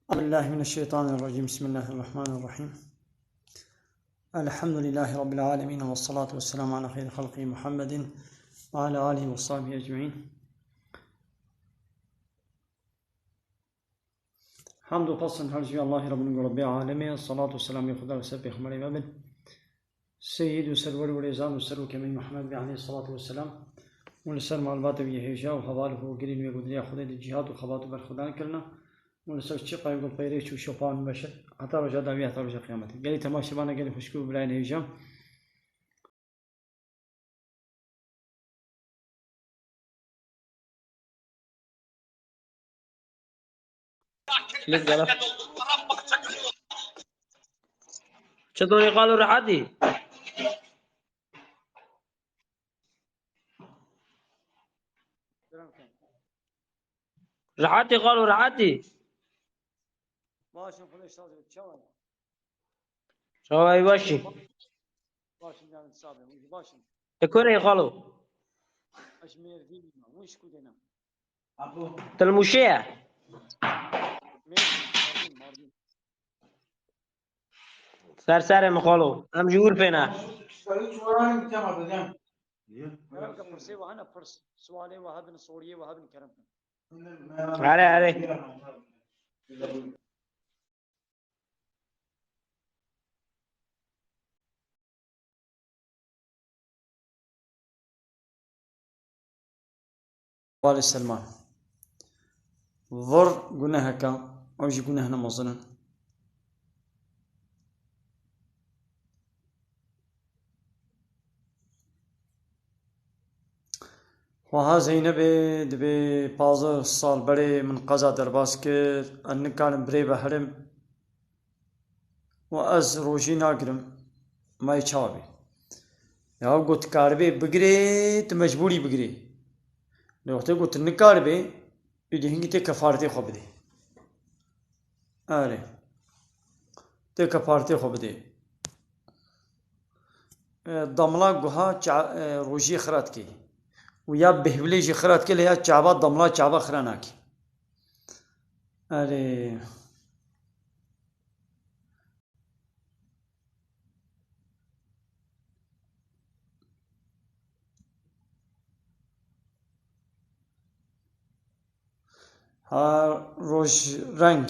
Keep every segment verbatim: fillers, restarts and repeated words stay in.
أعوذ بالله من الشيطان الرجيم. بسم الله الرحمن الرحيم. الحمد لله رب العالمين، والصلاة والسلام على خير خلقه محمد وعلى آله وصحبه أجمعين. Hamd û pesn her ji Allahî Rabbin û Rabbê alemê, salat û selamê Xuda li ser Pêxemberê me bin. Seyyid û serwer û rêzan û serokê me Muhammed Bey aleyhissalatu vesselam û li ser malbata wî yê hêja û heval û hogirên wê ku di rêya Xwedê de cîhat û xebat û berxwedan kirine û li ser çiqa wî ku peyre çû şopa û beşir heta roja dawî heta roja qiyametê. Gelî temaşevana gelî xwişkû û birayên hêja. Çi donê xalo, rehetî? Rehetî xalo, rehetî? Baş im, Xwedê şad be. Çawa ye? Çawa ye, baş î? Baş im, canım sağ be. Baş im. Te kurê xalo? Ez Mêrdîn im. Wî ji ku dêne? Te li Mûşê ye? Mêrdîn, Mardin, Mardin. Ser serê min xalo. Em ji Urfê ne. Kerem ke pirsê we hene pirs. Sualê we hebin, soriyê we hebin kerem ke. Erê, erê. Hevalê Selman. Vir guneheke, ew jî gunehine mezin in. Xweha Zeynebê dibê pazdeh sal berê min qeza derbas kir, ez nikarim birê ve herim û ez rojî nagirim, ma yê çawa bê? Ya got, karibê bigirê, tu mecbûrî bigirê. Lê wextê got tu nikaribê, îdî hingî tê kefaretê xwe bidê. Erê. Tê kefaretê xwe bidê. E, damla guha ça-, e, rojiyê xira dikê. Û ya bêhvilê jî xira dikê, lê ya çava damla çava xira nakê. Erê. Ha, roj reng.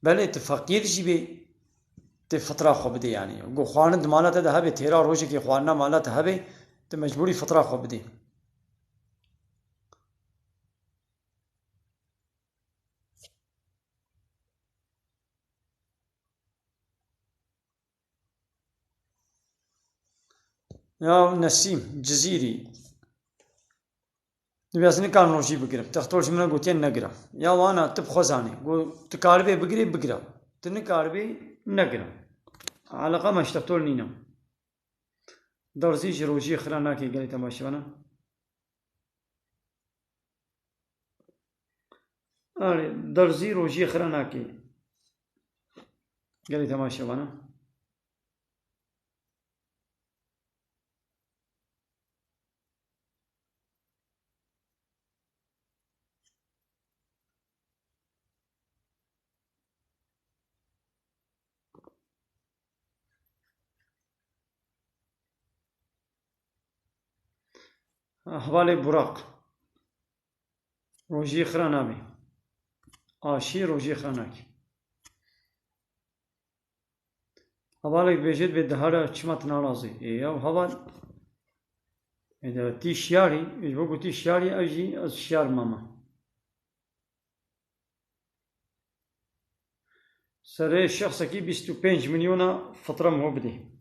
Belê tu feqîr jî bê, tê fitra xwe bidê yanî. Ku xwarin di mala te de hebe, têra rojekê xwarina mala te hebe, tu mecbûrî fitra xwe bidê. Ya Nesîm Cizîrî, dibê ez nikarim rojî bigirim. Textol ji min re gotiye negire. Ya wana tu bi xwe zanî. Got, tu karibê bigirê, bigire. Tu nikaribê, negire. Eleqa me ji textol nîne. Derzî ji rojiyê xira nake gelê temaşevana. Erê, derzî rojiyê xira nake. Gelê temaşevana. Hevalê Burak. Rojiyê xira nabê. Aşî rojiyê xira nakê. Hevalek dibêje dibê dihara çima tu narazî. Ê ya heval. Ê de tî şiyarî, ji bo ku tî şiyarî, ez jî ez şiyar mama. Serê şexsekî bîst û pênc milyona fitra min bidê.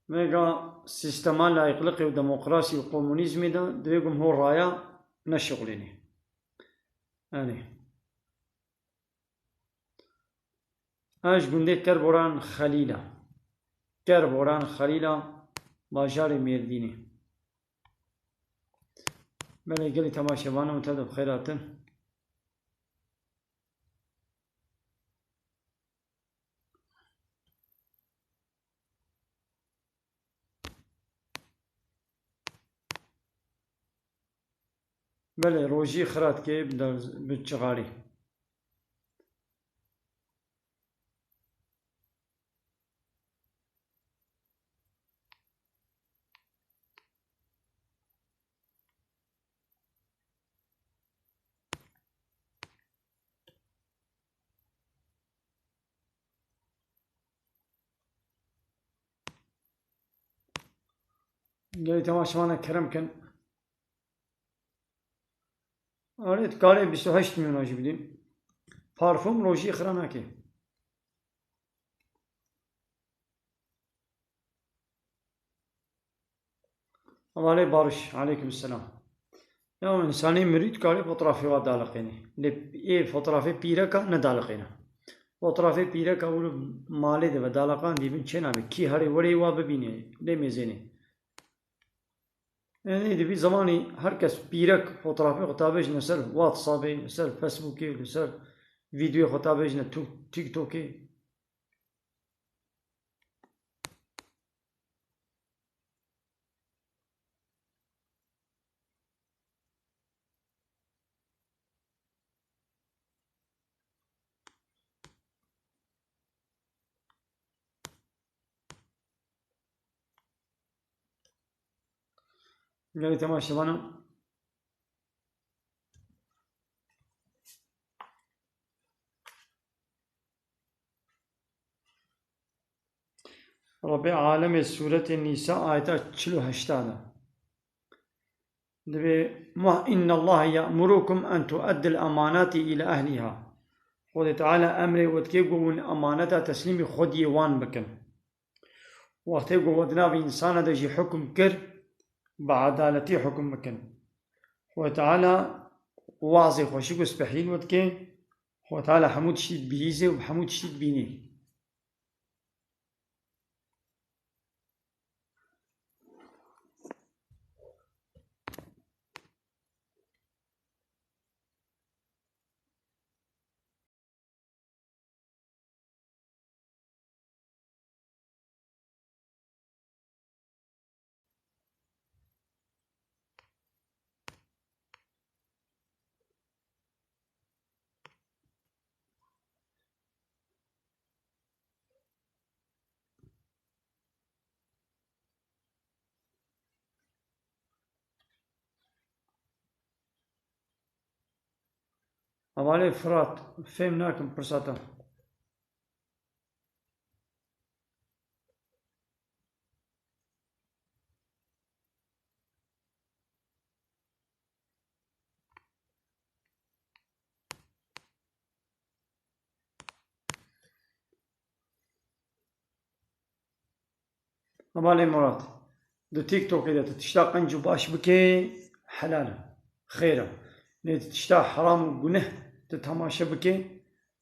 Mega sîstema layîqliqê û demokrasî û komunîzmê de divê ku ho raya neşixulênê. Yanî, ez ji gundê Kerboran Xelîl a. Kerboran Xelîl a, bajarê Mêrdînê. Belê gelî temaşevanan te de bi xêr hatin. Belê, rojî xirat ke bi çixarî. Gelî temaşevana kerem kin. Arê, tu karê bîst û heşt milyon jî bidî. Parfum rojî xira nake. Hevalê Barış, aleyküm selam. Ya, însanê mirî dikarê fotoğrafê wa daliqênê. Lê ê fotoğrafê pîreka nedaliqêne. Fotoğrafê pîreka wilo malê de ve daliqan dî bin çênabe. Kî herê werê wa bibînê, lê mêzênê. Yanî, di vî zimanî her kes pîrek fotoğrafê xwe tabêjine ser WhatsAppê, li ser Facebookê, li ser vîdeoyê xwe tabêjine tu-, TikTokê. Gelî temaşevana. Rebê Alemê sûretê Nîsa ayeta çil û heşta de. Dibê, "Muh-, inna Allahe ya'murukum en tu'addil amanati ila ehliha." Xwedê Teala emrê we dike ku hûn emaneta teslîmî xwediyê wan bikin. Wextê ku we di nav însana de jî hukm kir, bi edaletî hukm bikin. Xwedê Teala wazê xweşik û spehî li we dike. Xwedê Teala hemû tiştî dibihîzê û bi hemû tiştî dibînî. Hevalê Firat, fêm nakim pirsa te. Hevalê Murat, di TikTokê de tu tişta qenc û baş bikê, helal e, xêr e. Lê tu tişta heram û guneh tu temaşe bikê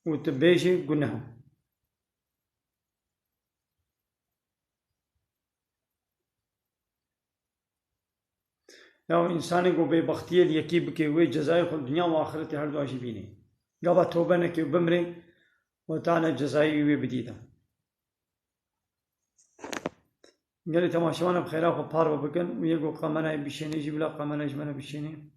û tu bêjê guneh e. Ya însanê ku bêbextiyê li yekî bike, wê cezayê xwe dinya û axirete her dua jî bînê. Gava tobe neke û bimrê, Xwedê Teala cezayê wî wê bidî de. Gelê temaşevana bi xêra xwe parve bikin û yê ku kamerayê bişênê jî bila kamera ji me re bişênê.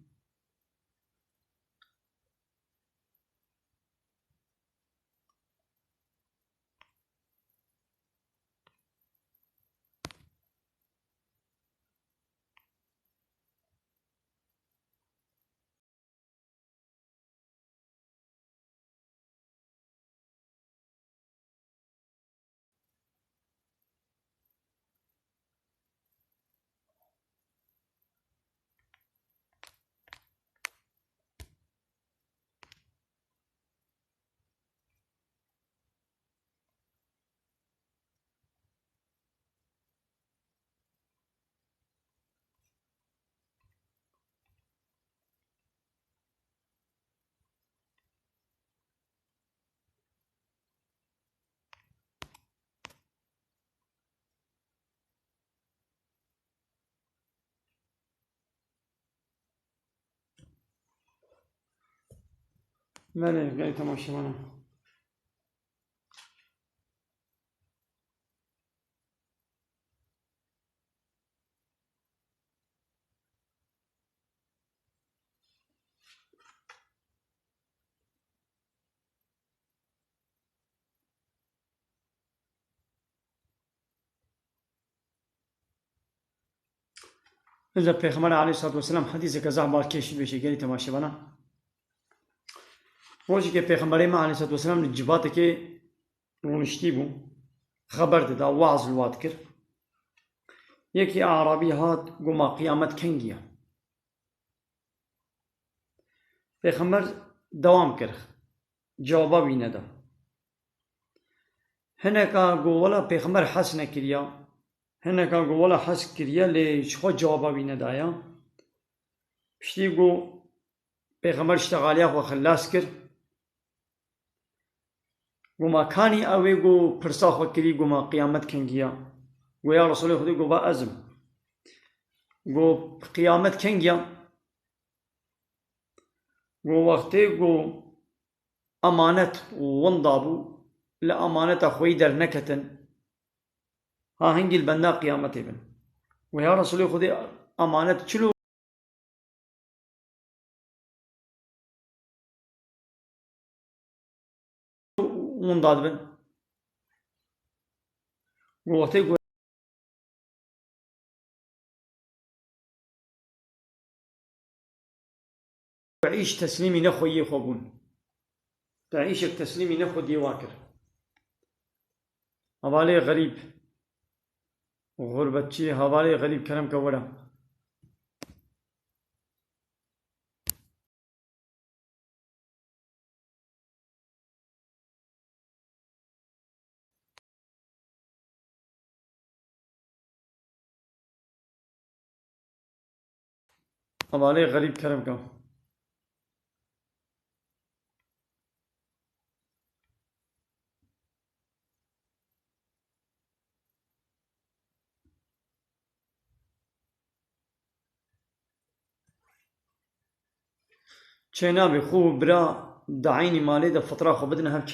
Belê, gelî temaşevanan. Îca Pêxember aleyhissalatu vesselam hedîseke zehf balkêş dibêje gelî temaşevana. Rojekê Pêxemberê me aleyhissalatu vesselam li civatekê rûniştî bû. Xeber dida, waz li wa dikir. Yekî Arabî hat, got, ma qiyamet kengî ye? Pêxember dewam kir. Cewaba wî neda. Hineka got, wela Pêxember hes nekiriya. Hineka got, wela hes kiriye, lê ji xwe cewaba wî nedaya. Piştî got, Pêxember îştexaliya xwe xilas kir. Got, ma kanî ew ê got pirsa xwe kirî, got, ma qiyamet kengî ya? Got, ya Resulê Xwedê, got, va ez im. Got, qiyamet kengî ya? Got, wextê got emanet winda bû, li emaneta xwe yî derneketin, ha hingî li benda qiyametê bin. Got, ya Resulê Xwedê, emanet çilo winda dibin? Got, wextê ku Daîş teslîmî ne xweyî xwe bûn. Daîşek teslîmî ne xwediyê wa kir. Hevalê xerîb, xurbetçî, hevalê xerîb, kerem ke were. Hevalê xerîb, kerem ke. Çênabê xwe û bira di eynî malê de fitra xwe bidin hev.